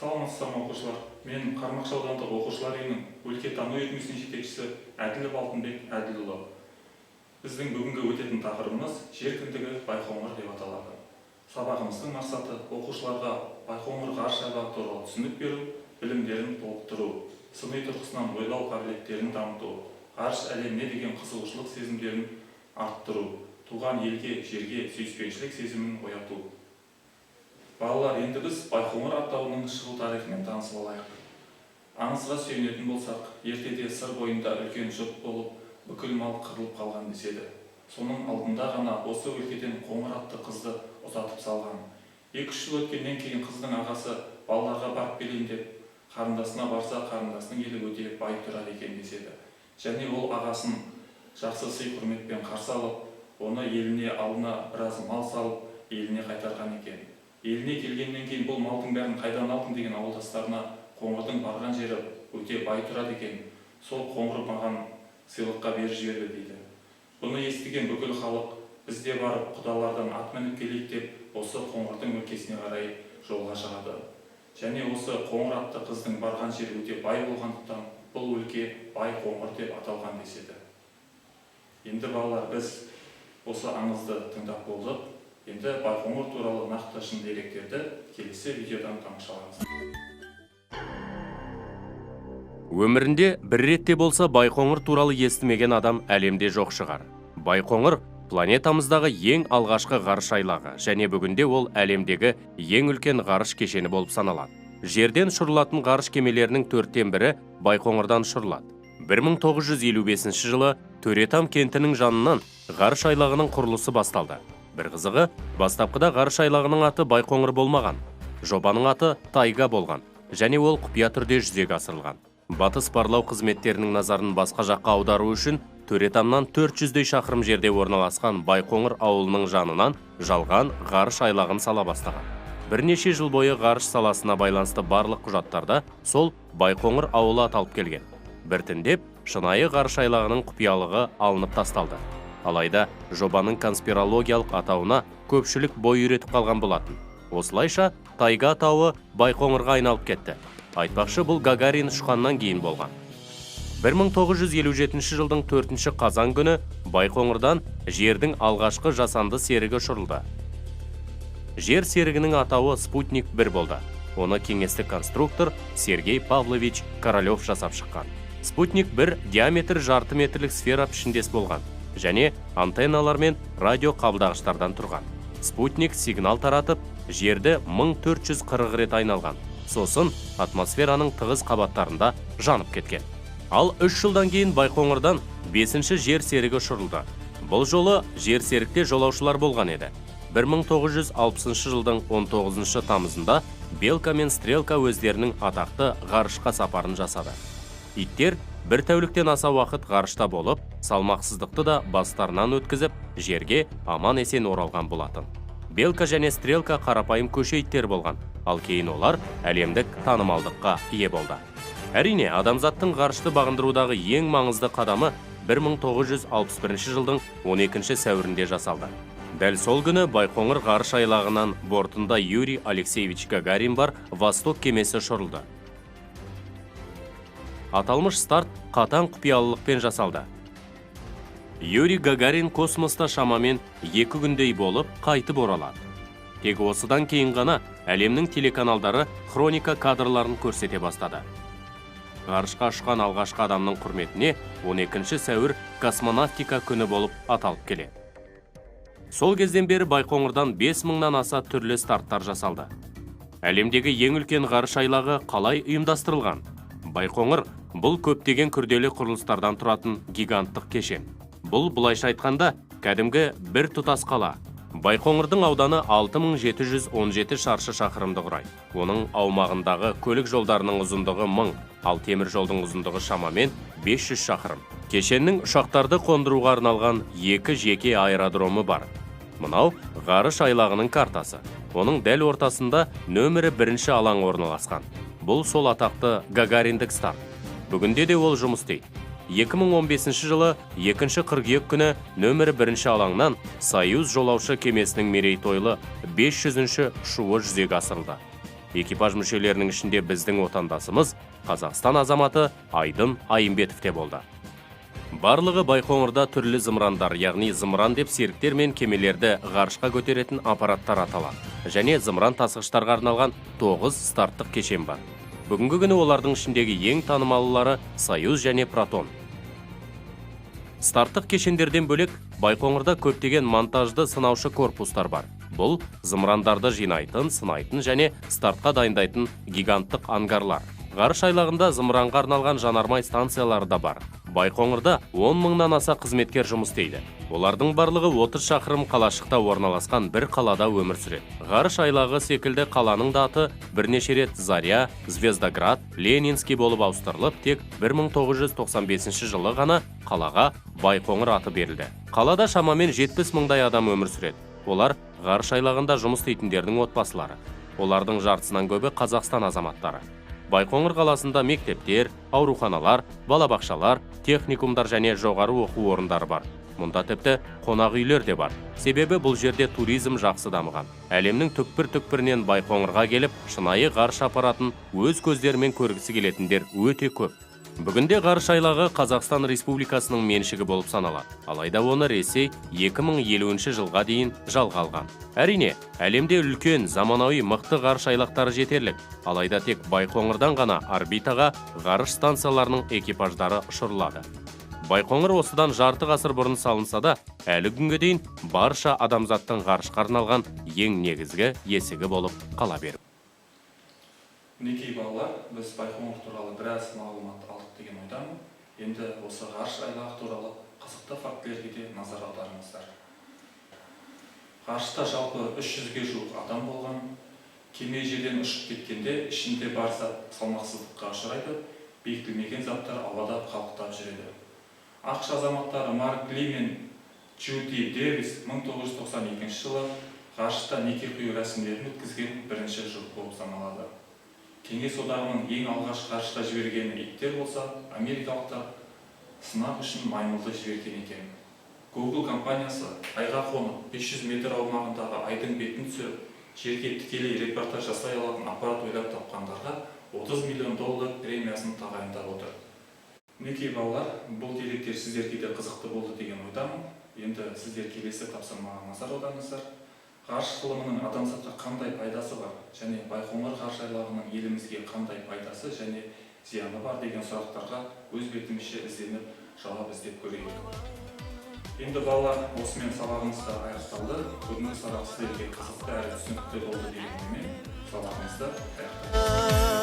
Саламатсыздар ма, оқушылар! Мен Қармақшы аудандық оқушылар үйінің өлкетану үйірмесінің жетекшісі Әділов Алтынбек Әділұлы. Біздің бүгінгі өтетін тақырыбымыз «Жер кіндігі Байқоңыр» деп аталады. Сабағымыздың мақсаты: оқушыларға Байқоңыр ғарыш айлағы туралы түсінік беру, білімдерін толықтыру, сыни тұрғысынан ойлау қабілеттерін дамыту, ғарыш әлеміне деген қызығушылық сезімдерін арттыру, туған елге, жерге сүйіспеншілік сезімін ояту. Балалар, енді біз Байқоңыр атауының шығу тарихымен танысып алайық. Аңызға сүйенетін болсақ, ертеде Сыр бойында үлкен жұт болып, бүкіл мал қырылып қалған деседі. Соның алдында ғана осы өлкеден Қоңыр атты қызды ұзатып салған. 2-3 жыл өткеннен кейін қыздың ағасы балаларға барып келейін деп қарындасына барса, қарындасының елі өте бай тұрады екен деседі. Және ол ағасын жақсы сый құрметпен қарсы алып, оны еліне алдына біраз мал салып, еліне қайтарған екен. Еліне келгеннен кейін «Бұл малдың бәрін қайдан алдың?» деген ауылдастарына «Қоңырдың барған жері өте бай тұрады екен, сол Қоңыр маған сыйлыққа беріп жіберді», – дейді. Бұны естіген бүкіл халық «Біз де барып құдалардан ат мініп келейік» деп, осы Қоңырдың өлкесіне қарай жолға шығады. Және осы Қоңыр атты қыздың барған жері өте бай болғандықтан, бұл өлке Байқоңыр деп аталған деседі. Енді, балалар, біз осы аңызды тыңдап болдық. Енді Байқоңыр туралы нақты шын деректерді келесі видеодан тамашалаңыз. Өмірінде бір ретте болса Байқоңыр туралы естімеген адам әлемде жоқ шығар. Байқоңыр – планетамыздағы ең алғашқы ғарыш айлағы және бүгінде ол әлемдегі ең үлкен ғарыш кешені болып саналады. Жерден ұшырылатын ғарыш кемелерінің төрттен бірі Байқоңырдан ұшырылады. 1955 жылы Төретам кентінің жанынан ғарыш айлағының құрылысы басталды. Бір қызығы, бастапқыда ғарыш айлағының аты Байқоңыр болмаған. Жобаның аты Тайга болған және ол құпия түрде жүзеге асырылған. Батыс барлау қызметтерінің назарын басқа жаққа аудару үшін Төретамнан 400-дей шақырым жерде орналасқан Байқоңыр ауылының жанынан жалған ғарыш айлағын сала бастаған. Бірнеше жыл бойы ғарыш саласына байланысты барлық құжаттарда сол Байқоңыр ауылы аталып келген. Біртіндеп шынайы ғарыш айлағының құпиялығы алынып тасталды. Алайда жобаның конспирологиялық атауына көпшілік бой үйретіп қалған болатын. Осылайша Тайга атауы Байқоңырға айналып кетті. Айтпақшы, бұл Гагарин ұшқаннан кейін болған. 1957 жылдың 4 қазан күні Байқоңырдан жердің алғашқы жасанды серігі ұшырылды. Жер серігінің атауы Спутник 1 болды. Оны кеңестік конструктор Сергей Павлович Королев жасап шыққан. Спутник 1 диаметр жарты метрлік сфера пішіндес болған және антенналар мен радио қабылдағыштардан тұрған. Спутник сигнал таратып, жерді 1440 рет айналған. Сосын атмосфераның тығыз қабаттарында жанып кеткен. Ал 3 жылдан кейін Байқоңырдан бесінші жер серігі ұшырылды. Бұл жолы жер серікте жолаушылар болған еді. 1960 жылдың 19 тамызында Белка мен Стрелка өздерінің атақты ғарышқа сапарын жасады. Иттер бір тәуліктен аса уақыт ғарышта болып, салмақсыздықты да бастарынан өткізіп, жерге аман есен оралған болатын. Белка және Стрелка қарапайым көше иттері болған, ал кейін олар әлемдік танымалдыққа ие болды. Әрине, адамзаттың ғарышты бағындырудағы ең маңызды қадамы 1961 жылдың 12 сәуірінде жасалды. Дәл сол күні Байқоңыр ғарыш айлағынан бортында Юрий Алексеевич Гагарин бар «Восток» кемесі ұшырылды. Аталмыш старт қатаң құпиялылықпен жасалды. Юрий Гагарин космоста шамамен 2 күндей болып, қайтып оралады. Тек осыдан кейін ғана әлемнің телеканалдары хроника кадрларын көрсете бастады. Ғарышқа ұшқан алғашқы адамның құрметіне 12 сәуір Космонавтика күні болып аталып келеді. Сол кезден бері Байқоңырдан 5000-нан аса түрлі старттар жасалды. Әлемдегі ең үлкен ғарыш айлағы қалай ұйымдастырылған? Байқоңыр – бұл көптеген күрделі құрылыстардан тұратын гиганттық кешен. Бұл, былайша айтқанда, кәдімгі бір тұтас қала. Байқоңырдың ауданы 6717 шаршы шақырымды құрайды. Оның аумағындағы көлік жолдарының ұзындығы 1000, ал темір жолдың ұзындығы шамамен 500 шақырым. Кешеннің ұшақтарды қондыруға арналған екі жеке аэродромы бар. Мынау – ғарыш айлағының картасы. Оның дәл ортасында нөмірі бірінші алаң орналасқан. Бұл – сол атақты Гагариндік старт. Бүгінде де ол жұмыс істейді. 2015 жылы 2 қыркүйек күні нөмірі бірінші алаңнан Союз жолаушы кемесінің мерейтойлы 500-ші ұшуы жүзеге асырылды. Экипаж мүшелерінің ішінде біздің отандасымыз, Қазақстан азаматы Айдын Айымбетов те болды. Барлығы Байқоңырда түрлі зымырандар, яғни зымыран деп серіктер мен кемелерді ғарышқа көтеретін аппараттар аталады. Және зымыран тасығыштарға арналған 9 старттық кешен бар. Бүгінгі күні олардың ішіндегі ең танымалылары Союз және Протон. Старттық кешендерден бөлек Байқоңырда көптеген монтажды сынаушы корпустар бар. Бұл зымырандарды жинайтын, сынайтын және стартқа дайындайтын гиганттық ангарлар. Ғарыш айлағында зымыранға арналған жанармай станциялары да бар. Байқоңырда 10 мыңнан аса қызметкер жұмыс істейді. Олардың барлығы 30 шақырым қалашықта орналасқан бір қалада өмір сүреді. Ғарыш айлағы секілді қаланың да аты бірнеше рет Заря, Звездоград, Ленинский болып ауыстырылып, тек 1995 жылы ғана қалаға Байқоңыр аты берілді. Қалада шамамен 70 мыңдай адам өмір сүреді. Олар ғарыш айлағында жұмыс істейтіндердің отбасылары. Олардың жартысынан көбі Қазақстан азаматтары. Байқоңыр қаласында мектептер, ауруханалар, балабақшалар, техникумдар және жоғары оқу орындары бар. Мұнда тіпті қонақ үйлер де бар. Себебі бұл жерде туризм жақсы дамыған. Әлемнің түкпір-түкпірінен Байқоңырға келіп, шынайы ғарыш аппаратын өз көздерімен көргісі келетіндер өте көп. Бүгінде ғарыш айлағы Қазақстан Республикасының меншігі болып саналады. Алайда оны Ресей 2050 жылға дейін жалға алған. Әрине, әлемде үлкен, заманауи мықты ғарыш айлақтары жетерлік. Алайда тек Байқоңырдан ғана орбитаға ғарыш станцияларының экипаждары ұшырылады. Байқоңыр осыдан жарты ғасыр бұрын салынса да, әлі күнге дейін барша адамзаттың ғарышқа арналған ең негізгі есігі болып қала берді. Мінекей балалар, біз Байқоңыр туралы біраз мағлұмат алдық деген ойдамын. Енді осы ғарыш айлағы туралы қызықты фактілерге де назар аударыңыздар. Ғарышта жалпы 300-ге жуық адам болған. Кеме жерден ұшып кеткенде ішінде бар зат салмақсыздыққа ұшырайды, бекітілмеген заттар ауада қалықтап жүреді. АҚШ азаматтары Марк Ли мен Джуди Дэвис 1992 жылы ғарышта неке қию рәсімдерін өткізген бірінші жұп болып саналады. Кеңес Одағының ең алғаш ғарышқа жібергені иттер болса, америкалықтар сынақ үшін маймылды жіберген екен. Google компаниясы айға қонып 500 метр аумағындағы айдың бетін түсіріп, жерге тікелей репортаж жасай алатын аппарат ойлап тапқандарға 30 миллион доллар премиясын тағайындап отыр. Мінекей балалар, бұл деректер сіздерге де қызықты болды деген ойдамын. Енді сіздер келесі тапсырмаға назар аударыңыздар. Ғарыш ғылымының адамзатқа қандай пайдасы бар және Байқоңыр ғарыш айлағының елімізге қандай пайдасы және зияны бар деген сұрақтарға өз бетімізше ізденіп жауап іздеп көрейік. Енді балалар, осымен сабағымыз да аяқталды. Бүгінгі сабақ сіздерге қызықты әрі түсінікті болды деген оймен сабағымызды аяқтаймыз.